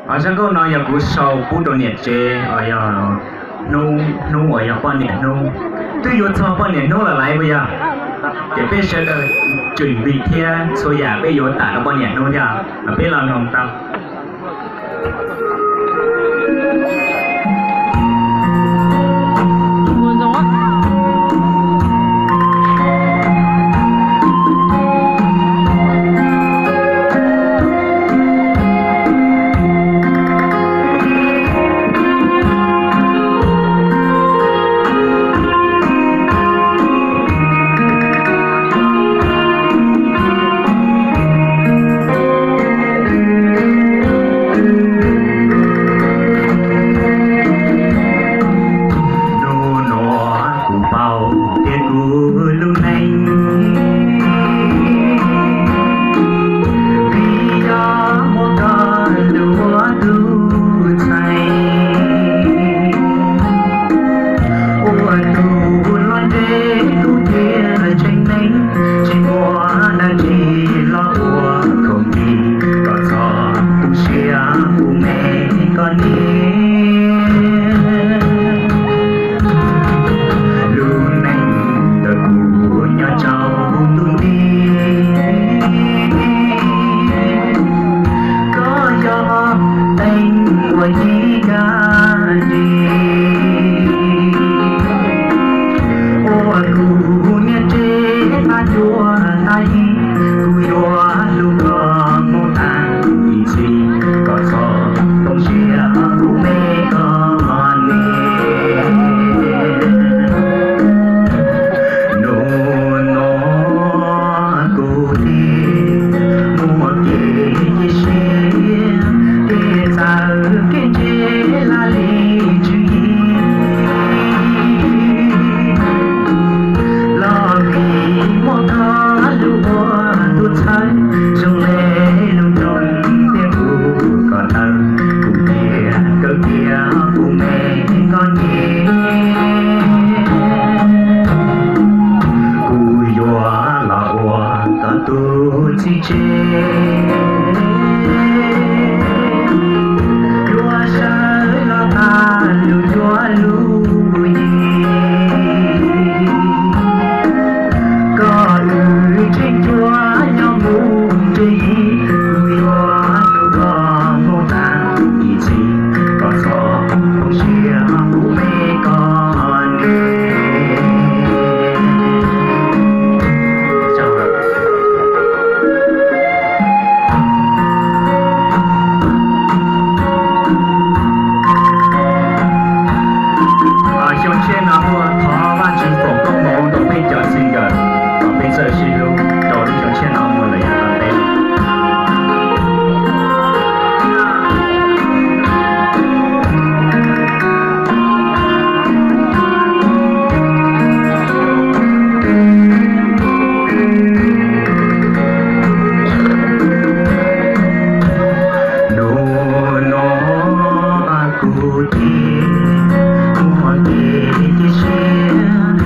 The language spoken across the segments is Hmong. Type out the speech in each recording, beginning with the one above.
Zaj nkauj no yog kuv sau pub rau niam tsev uas yog hnub, hnub uas yog poj niam hnub. Twb yuav txog poj niam hnub lawm laiv puas yog? Ces peb sawv daws tseem vim thiab txhua yam peb yuav tas rau poj niam hnub thiab, mas peb los mloog tau. Nub nuav kuv paub tias kuv lub neej vim yog muaj koj lug ua tug ntxhais, ua tug hluas nraug tug tiag tseeb neeg, tsis muaj dab tsi los ua khoom dim kom txog tu siab kuv me koj niam. Lub neej ntawm kuv nyob rau ntuj nti, koj yog teeb uas yim kag dim, ua kuv niam tsev tag cuag tag yim, kuv yuav hlub koj mus tag ib txhis, kom txog txoj sia kuv me koj niam. Nub nuav kuv thiaj muaj kev cia siab, kev txawv kev ntse laj lim tswv yim, los vim muaj koj lug ua tug ntxhais, zoo le lub nroog thiab kuv ko taw, kuv thiaj kawm tias kuv me koj niam. Kuv yuav los ua koj tug txiv tsev, yuav sawv los tag lug yuav lub yig, koj wb tseem cuab nyob mus ntse yig, kuv yuav hlub koj mus tag ib txhis, kom txog txoj sia kuv me koj niam. Xyoo tshiab no kuj thov Vajtswv foom koob hmoov rau peb cov singer kom peb txawj sib hlub rau lub xyoo tshiab no mus lawm yav tom ntej. Nub nuav kuv thiaj muaj kev cia siab,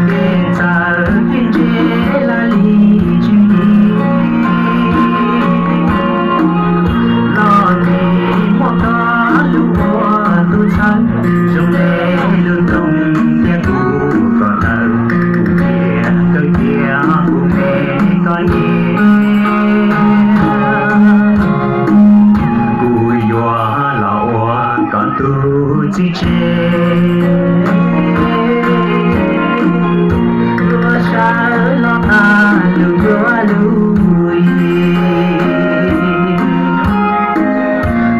kev txawv kev ntse laj lim tswv yim, los vim muaj koj lug ua tug ntxhais, zoo le lub nroog thiab kuv ko taw, kuv thiaj kawm tias kuv me koj niam. Kuv yuav los ua koj tug txiv tsev, yuav sawv los tag lug yuav lub yig,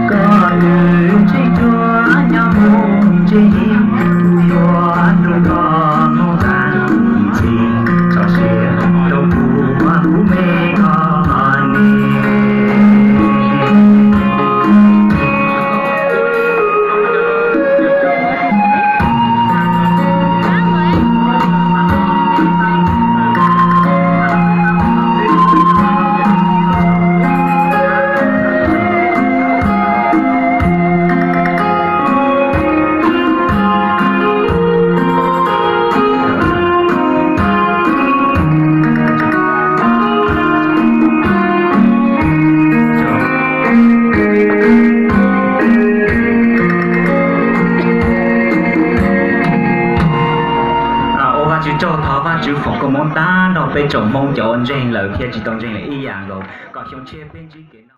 koj wb tseem cuab nyob mus ntse yig, kuv yuav hlub koj mus tag ib txhis, txoj sia rau kuv, kuv me koj niam. Tsuas thov Vajtswv foom koob hmoov tag nrho peb tsoom Hmoob cov uas ntseeg lawm thiab tsis tau ntseeg lawm ib yam nkaus, kom xyoo tshiab peb ntsib kev noj